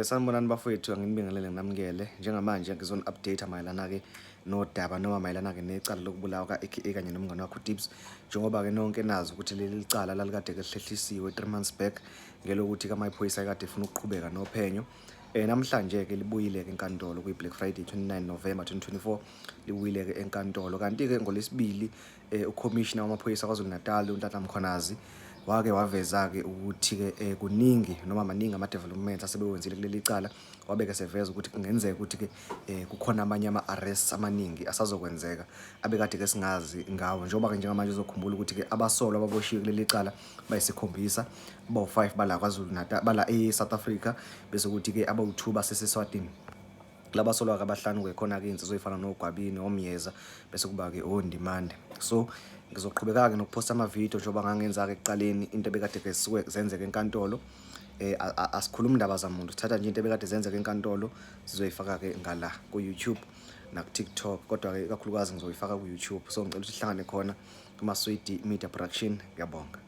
Sanibonani bafowethu, anginibingelele nginamukele. Njengamanje ngizoni-update mayelana-ke nodaba noma mayelana-ke necala lokubulawa ka-AKA kanye nomngane wakhe uTibz. Njengoba-ke nonke nazi ukuthi leli cala lalikade-ke lihlehlisiwe 3 months back ngelokuthi-ke amaphoyisa ekade efuna ukuqhubeka nophenyo. Namhlanje-ke libuyile-ke enkantolo kwi-Black Friday 29 November 2024, libuyile-ke enkantolo. Kanti-ke ngolwesibili ukhomishina wamaphoyisa KwaZulu Natal uNhlanhla Mkhwanazi wake waveza-ke ukuthi-ke kuningi noma maningi ama-developments asebewenzile kuleli cala. Wabe-ke seveza ukuthi kungenzeka ukuthi-ke kukhona amanye ama-arrests amaningi asazokwenzeka abekade-ke singazi ngawo. Njengoba-ke njengamanje uzokhumbula ukuthi-ke abasolwa ababoshiwe kuleli cala bayisikhombisa, abawu-5 bala KwaZulu Natal, bala e-South Africa, bese kuthi-ke abawu-2 baseseswatini. Labasolwa-ke abahlanu-ke khona-ke iy'nsizwa ey'fana noGwabini, oMyeza, bese kuba-ke oNdimande. So ngizoqhubeka-ke nokuphosta amavidiyo njengoba ngangenza-ke ekuqaleni, into ebekade-ke zisuke zenzeka enkantolo. Asikhulumi indaba zamuntu, sithatha nje into ebekade zenzeka enkantolo, sizoyifaka-ke ngala ku-YouTube naku-TikTok, kodwa-ke ikakhulukazi ngizoyifaka ku-YouTube. So ngicela ukuthi sihlangane khona kuma-Swidi Media Production. Ngiyabonga.